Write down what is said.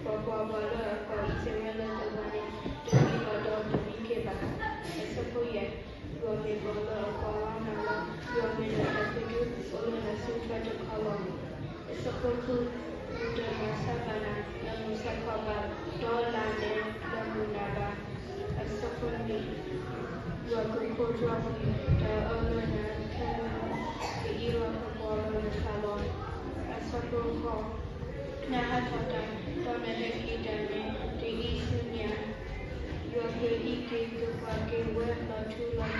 ပှၤကွၢ်ပှၤလၢအကိးအံၣ်စရ့လးတဂၤန့ၣ် တမံလီၤဒီးတမံက့ၤဘၣ်. အဆၢဖိယဲၢ်, ယွၤမ့ၢ်ပှၤလၢအကွၢ်လီၤနၤလီၤ. ယွၤမ့ၢ်နတၢ်ဖံးတၢ်မၤ အိၣ်လၢနစုထွဲတခီလီၤ. အဆၢဖိဃု, ယတမၤဆါဘၣ်နၤလၢမုၢ်ဆါခီဘၣ်, ဒီးလါန့ၣ်လၢမုၢ်နၤဘၣ်. အဆၢဖိနွံ, ယွၤကခိးကွၢ်ကွံာ်တၢ်အၢလၢနၤခဲလၢာ်လီၤ. ကအံးလီၤကကွီလီၤနသးလီၤ. အဆၢဖိဃိး, နဟးထီၣ်တၢ်, ဒီးနဟဲက့ၤတၢ်န့ၣ် တအံးဆူညါ, ယွၤကအံးက့ၤကကွၢ်က့ၤဝဲလီၤထူလီၤ